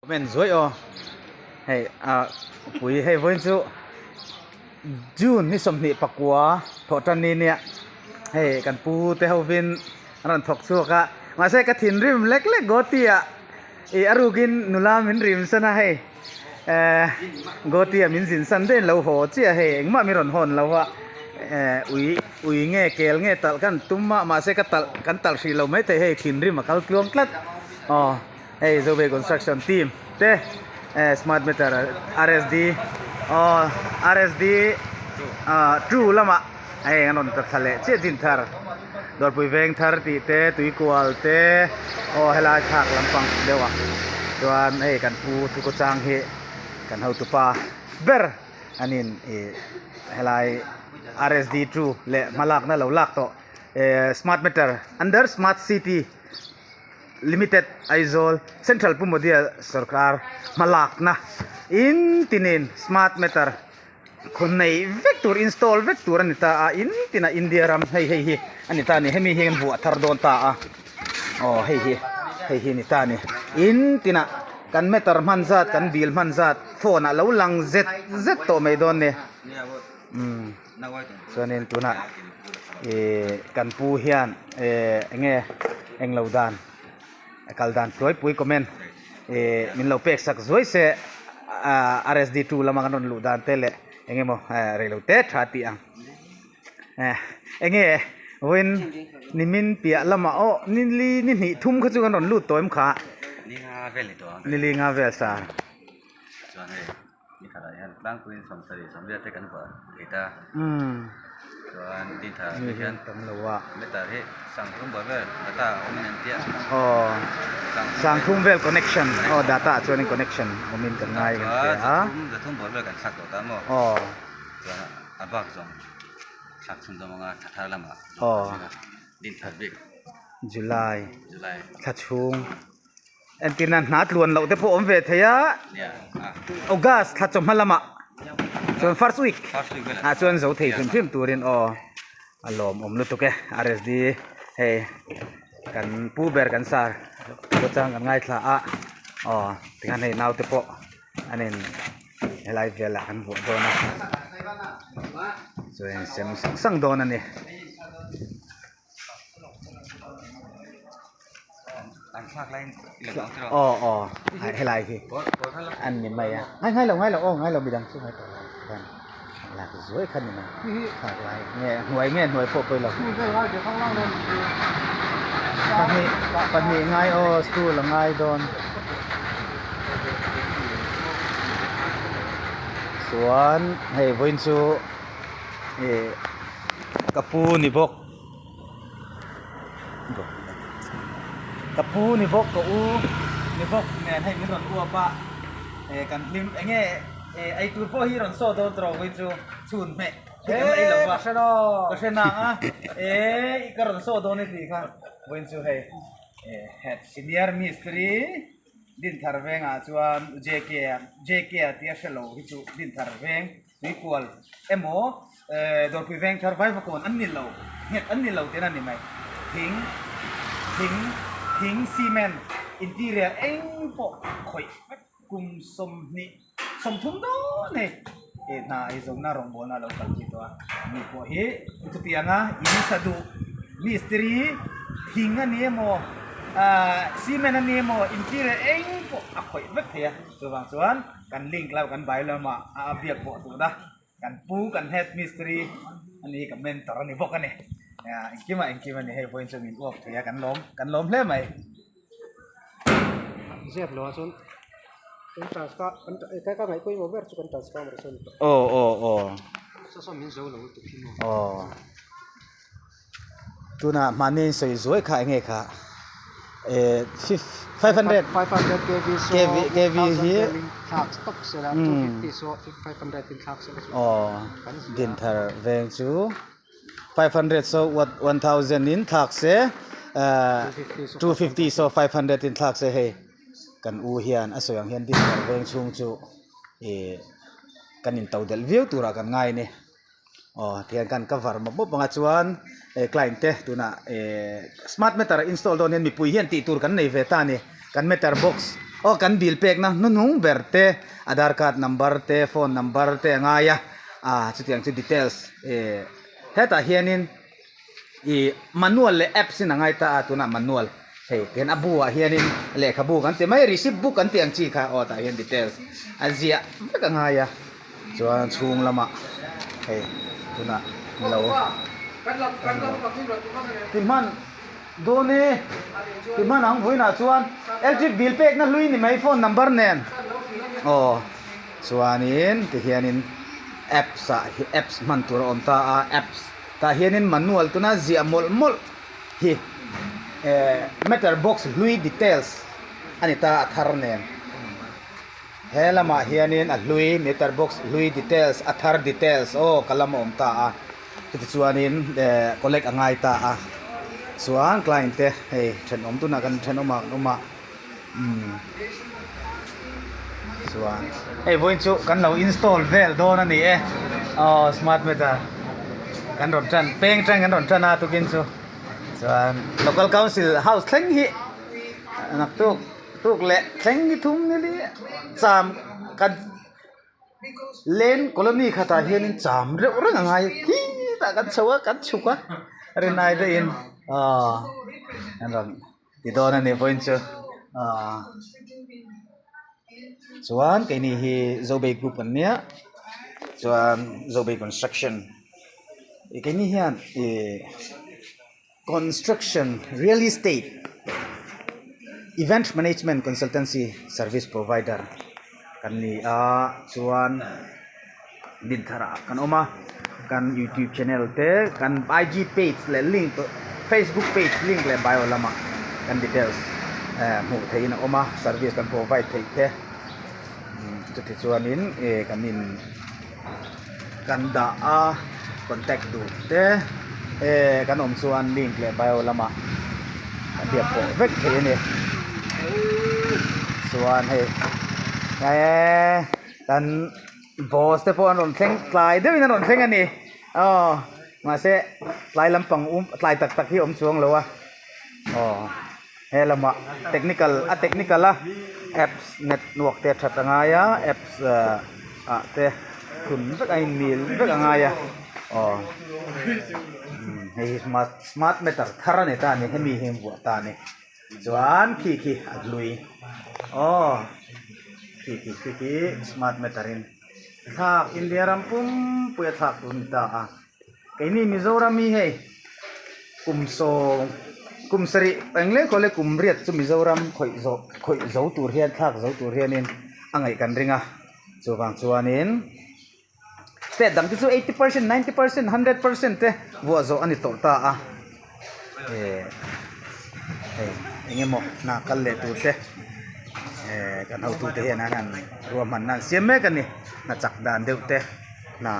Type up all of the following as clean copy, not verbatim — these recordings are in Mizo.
Comment zuai aw hei ah pui hei vawiin chu June ni 29 thawh tan ni nia hei kan pu te hovin an rawn thawk chhuak a mahse ka thinrim lek lek Goti ah ih a rukin nula min rim san a hei eh Goti ah min zin san daih an lo haw chiah hei engmah min rawn hawn lo a eh ui ui nge kel nge talh khan tum a mahse ka talh kan talh hrih lo maithei hei thinrim a kal tluang tlat aw. Hei Zobei construction team te eh smart meter RSD aw RSD ah two lamah hei an rawn ta thla leh chiah din thar Dawrpui veng thar tih te tuikual te aw helai thlak lampang deuh a chuan hei kan pu thukhawchang hi kan hotupa ber anin ih helai RSD two leh hmalakna lo lak tawh eh smart meter under smart city. Limited Aizawl Central Pu Modi-a sorkar hmalakna in tinin smart meter khaw nei vek tur install vek tur a ni ta a in tinah India ram hei hei hi a ni ta a ni hemi hi an vuah thar dawn ta a aw hei hi hei hi a ni ta a ni in tinah kan meter hman zat kan bill hman zat phone ah lo lang zet zet tawh mai dawn a ni umm. Chuanin tunah ihh kan pu hian ehh enge englo dan a kal dan hruaipui comment ihh min lo pek sak zuai se ahh RSD two lama kan rawn luh dan te leh eng emaw eh rei lo te tha tih ang eh enge vawiin nimin piah lamah aw nili ni hnih thum kha chu kan rawn lut tawh em kha nili nga vel sa. Ni khatah hian tlangpuiin 70 sawmriat te kan vuah thei ta. Chuan din thar te hian meter hi sangthum buai vel data a awmin an tia. Aw sangthum vel connection aw data ah chuanin connection awmin kan ngai kan hria a. Zathum buai vel kan thlak tawh ta maw. Aw. Chuan a bak zawng thlak chhun zawm anga thla thar lamah din thar bik. July thla chhung. Entirna hna tluan loh te pawh awm ve thei a, August thla chawhma lamah chuan first week ah chuan zo thei hrim hrim turin aw a lawmawm lutuk e RSD hei kan pu ber kan sar pawh chuan kan ngaithla a aw tikhan hei naute pawh an in helai velah an vuah dawn a chuan sem sang sang dawn a ni. Aw aw helai hi an ni mai a ngai ngai lo ngai lo aw ngai lo midang chu ngai tawh lo khan lak zuai kha ni mai thlak lai nge hnuai nge hnuai pawh pawi lo pahnih pahnih ngai aw stool a ngai dawn chuan hei vawiin chu ih ka pu ni bawk. Ka pu ni bawk ka u ni bawk nen hei min rawn uap a eh kan hlim eng nge eh eitur pawh hi rawn saw dawn tawh vawiin chu chhun hmeh hi kan ei lo va ka hre nang a eh ka rawn saw dawn i tih kha vawiin chu hei eh head senior mistri Dinthar vengah chuan JK JK a tia hre lo hi chu Dinthar veng. Tuikual emaw Dawrpui veng thar Vaivakawn an ni lo, nghet an ni lo tihna a ni mai. Thing, thing, thing, cement, interior eng pawh khawih vek kum 20, 30 dawn hei he hna ei zawhna rawngbawlna a lo kalpui tawh a. Mi pawh hi chutianga in sa duh mistiri thing a ni emaw cement a ni emaw interior eng pawh a khawih vek thei a, chuvang chuan. Kan link lo kan bai lama a biak pawh tur a kan pu kan head mistry a ni ka mentor a ni bawk a ni engkimah engkim a ni hei vawiin chu min uap thei a kan lawm kan lawm hle mai. Zep lo ah chuan kan transfer kan ka ngaih pawimawh ber chu kan transformer sawn tawh. Aw aw aw. Saw saw min zo lo lutuk hi maw. Aw. Tunah mahni in sawi zuai kha enge kha eh 500 500 kv so kv kv hi thlak stop sela 250 so 500 in thlak sela chu aw dinthar veng chu 500 so 1000 in thlak se 250 so 500 in thlak se hei kan u hian a sawi ang hian dinthar veng chhung chu eh kan in to delh viau turah kan ngai a ni. Aw tihian kan cover mawp mawp anga chuan eh client te tunah eh smart meter install dawn hian mipui hian tih tur kan nei ve ta a ni kan meter box Aw kan bill pekna hnuhnung ber te Aadhaar card number te phone number te a ngai a ah chutiang chu details eh hetah hianin ih manual leh apps in a ngai ta a tunah manual hei tihian a bu ah hianin lehkhabu kan ti mai receipt book kan tih ang chi kha aw tah hian details a ziah vek a ngai a chuan chhung lamah hei tunah lo ti hman dawn e ti hman ang vawiinah chuan electric bill pekna hlui ni mai phone number nen aw chuanin tihianin apps ah apps hman tur a awm ta a apps. Tah hianin manual tuna ziah mawlh mawlh hi eh meter box hlui details a ni ta a thar nen. He lamah hianin a hlui meter box hlui details a thar details aw ka lam a awm ta a chutichuanin eh collect a ngai ta a chuan client te hei thenawm tunah kan thenawmah kan awm a umm chuan hei vawiin chu kan lo install vel dawn a ni e aw smart meter kan rawn tan peng tang kan rawn tan a tukin chu chuan local council house thleng hi naktuk tuk leh thleng ni thum ni li cham kan Len colony khatah hianin cham reuh reng a ngai khitah kan chho a kan chhuk a rinai deuhin aw an rawn ti dawn a ni vawiin chu aaa chuan keini hi Zobei group an nia chuan Zobei construction ih keini hian ihh construction real estate event management consultancy service provider kan ni a chuan Dinthar ah kan awm a kan youtube channel te kan ig page leh link facebook page link leh bio lamah kan details eh hmuh theihin a awm a service kan provide theih te chuti chuanin eh kan in kan dah a contact duh te eh kan awm chuan link leh bio lamah a biak pawh vek theih a ni chuan hei eee kan. Boss te pawh an rawn thleng tlai deuhin an rawn thleng a ni aw mahse tlai lampang um tlai tak tak hi a awm chuang lo a aw he lamah technical a technical a apps network te a that a ngai a apps ah te thun vek a inmil vek a ngai a aw hei hi smart smart meter thar a ni ta a ni hemi hi an vuah ta a ni. Chuan khi khi a hlui aw khi khi khi khi smart meter in thlak India ram pumpui a thlak tur a ni ta a keini Mizoram hi hei kum sawm kum sarih eng leh kawlh e kum riat chu Mizoram khawih zawh khawih zo tur hian thlak zo tur hianin a ngaih kan ring a chuvang chuanin. State dang te chu 80% 90% 100% te vuah zawh a ni tawh ta a eh hei eng emaw hna kal leh tur te eh kan hotu te hian an han ruahmanna an siam mek a ni hna chak dan deuh te hna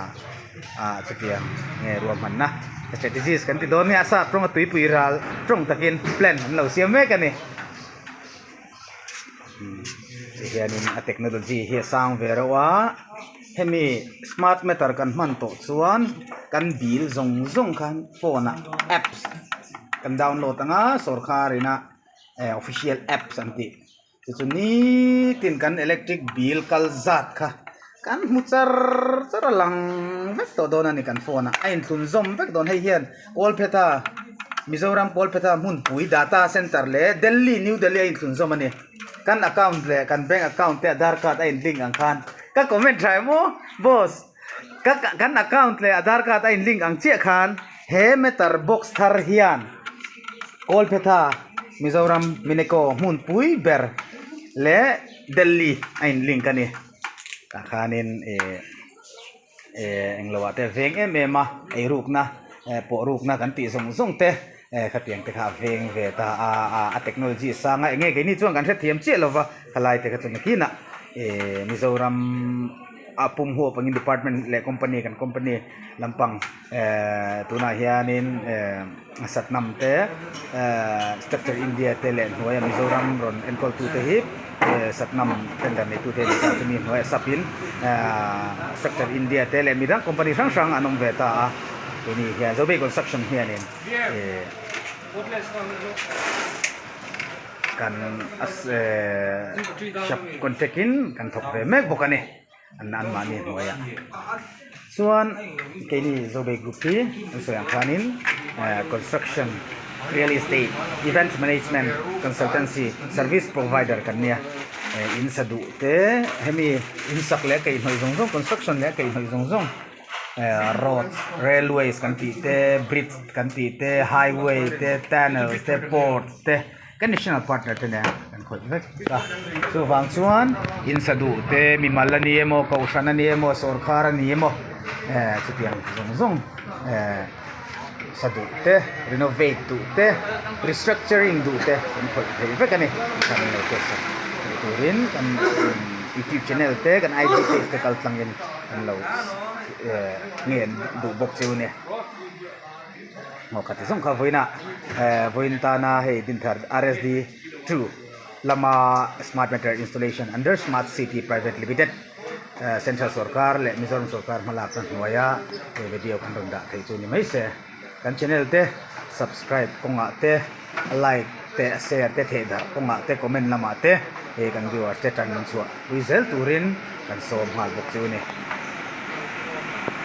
ah chutiang nge ruahmanna strategies kan ti dawn nia a sap tawnga tuipui ral tawng takin plan an lo siam mek a ni. Tihianin a technology hi a sang ve reuh a hemi smart meter kan hman tawh chuan kan bill zawng zawng khan phone ah apps kan download ang a sawrkar ina eh official apps an tih chu chu nitin kan electric bill kal zat kha kan hmu char char a lang vek tawh dawn a ni kan phone ah a inthlun zawm vek dawn hei hian Kawlphetha Mizoram Kawlphetha hmunpui data center leh Delhi New Delhi a inthlun zawm a ni. Kan account leh kan bank account te Aadhaar card a in link ang khan ka comment tha em aw boss ka kan account leh Aadhaar card a in link ang chiah khan he meter box thar hian Kawlphetha Mizoram Mineco hmunpui ber leh Delhi a in link a ni tah khanin eh. Eh englo ah te veng em em a eirukna eh pawh rukna kan tih zawng zawng te eh khatiang te kha a veng ve ta a a a technology a sang a enge keini chuan kan hrethiam chiah lova khalai te kha chu nakinah eh Mizoram a pum huap angin department leh company kan company lampang eh tunah hianin eh Satnam te eh structure India te leh hnuaia Mizoram rawn enkawl tu te hi eh Satnam tender nei tu te ni ta chumi hnuaia sap in eh structure India te leh midang company hrang hrang an awm ve ta a keini hian Zobei construction hianin eh. kan sub contract in kan thawk ve mek bawk a ni an anmahni hnuaiah chuan keini Zobei group hi an sawi ang khanin construction real estate event management consultancy service provider kan nia in sa duh te hemi in sak leh a kaihhnawih zawng zawng construction leh a kaihhnawih zawng zawng. Roads, railways kan tih te, bridge kan tih te, highway te, tunnel te, port te kan national partner te nen kan khawih vek a. Chuvang chuan in sa duh te, mimal a ni emaw, kohhran a ni emaw, sawrkar a ni emaw chutiang zawng zawng sa duh te, renovate duh te, restructuring duh te kan khawih thei vek a ni. Kan lo test a turin kan youtube channel te, kan IG page te kal tlangin. An lo ngen duh bawk chu nia. Maw kha ti zawng kha vawiinah vawiin tana hei Dinthar RSD 2 lama smart meter installation under smart city private limited central sorkar leh Mizoram sorkar hmalakna hnuaia he video kan rawn dah theih chu ni mai se. Kan channel te subscribe kawngah te like te share te theih darh kawngah te comment lamah te hei kan viewers te tan min chhuah pui zel turin kan sawm nghal bawk chu a ni.